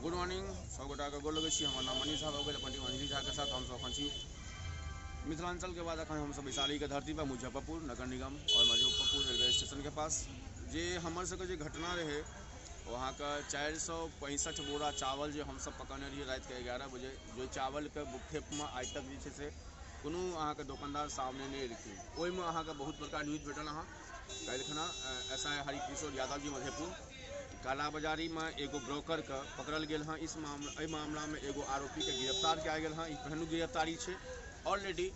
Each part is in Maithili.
गुड मॉर्निंग सब गोटाके गोर लगै छी। हमर नाम मनीष झा भऽ गेल। अपन टीम अंजलि झाके साथ हमसब एखन छी मिथिलाञ्चलके बाद एखन हमसब वैशालीके धरती पर मुजफ्फरपुर नगर निगम आओर मुजफ्फरपुर रेलवे स्टेशनके पास जे हमर सबके जे घटना रहै ओ अहाँके 465 बोरा चावल जे हमसब पकड़ने रहियै रातिके 11 बजे, जो चावलके खेपमे आइ तक जे छै से कोनो अहाँके दोकानदार सामने नहि एलखिन। ओहिमे अहाँके बहुत बड़का न्यूज भेटल। अहाँ काल्हिखना S I Harikishore Yadav ji Madhepur कालाबाजारीमे एगो ब्रोकरके पकड़ल गेल हँ। इस मामला एहि मामलामे एगो आरोपीके गिरफ्तार कयल गेल हँ। ई पहिलुक गिरफ्तारी छै। ऑलरेडी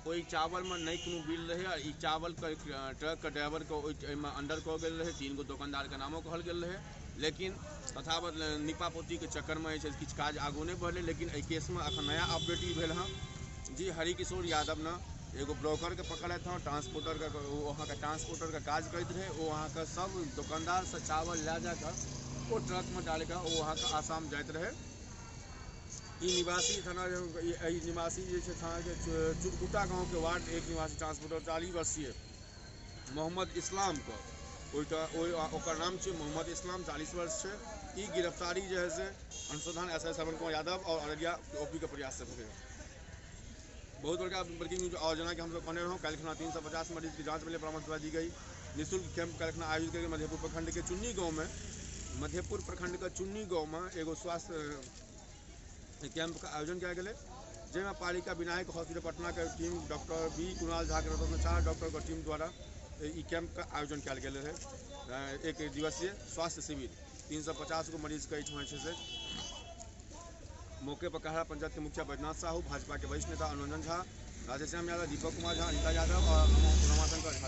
ओहि चावलमे नहि कोनो बिल रहै आ ई चावलके ट्रकके ड्राइवरके ओहिमे अंडर कऽ गेल रहै। 3 गो दोकानदारके नामो कहल गेल रहै, लेकिन तथागत नीपापोतीके चक्करमे जे छै किछु काज आगू नहि बढ़लै। लेकिन एहि केसमे एखन नया अपडेट ई भेल हँ जी हरिकिशोर यादव ने एगो ब्रोकरके पकड़लथि हँ, ट्रांसपोर्टरके। ओ अहाँके ट्रांसपोर्टरके काज करैत रहै। ओ अहाँके सब दोकानदारसँ चावल लए जाकऽ ओ ट्रकमे डालिकऽ ओ अहाँके आसाम जाइत रहै। ई निवासी थाना, एहि निवासी जे छै थानाके चुरकुटा गाँवके वार्ड 1 निवासी ट्रांसपोर्टर 40 वर्षीय मोहम्मद इस्लामके ओकर नाम छै मोहम्मद इस्लाम, 40 वर्ष छै। ई गिरफ्तारी जे है से अनुसंधान S I Shravan Kumar Yadav और अररिया ओपी के प्रयास से भेलै। बहुत बड़का ब्रेकिंग न्यूज। और जेनाकि हमसब कहने रहौं काल्हिखना 350 मरीज के जांच भेलै, परामर्श दवा दी गई। निःशुल्क कैंप काल्हिखना आयोजित कयल गेल मधेपुर प्रखंड के चुन्नी गाँव में। मधेपुर प्रखंड के चुन्नी गाँव में एगो स्वास्थ्य कैंप के आयोजन कयल गेलै, जाहिमे पालिका विनायक हॉस्पिटल पटना के team doctor B Kunal Jha के नेतृत्व में 4 डॉक्टर के टीम द्वारा ई कैंप के आयोजन कयल गेल रहै। एक दिवसीय स्वास्थ्य शिविर 350 गो मरीज के एहिठाम जे छै से मौके पर कहरा पंचायत के मुखिया बैजनाथ साहू, भाजपा के वरिष्ठ नेता अनुरंजन झा, राधेश्याम यादव, दीपक कुमार झा, अनिता यादव और रमाशंकर झा।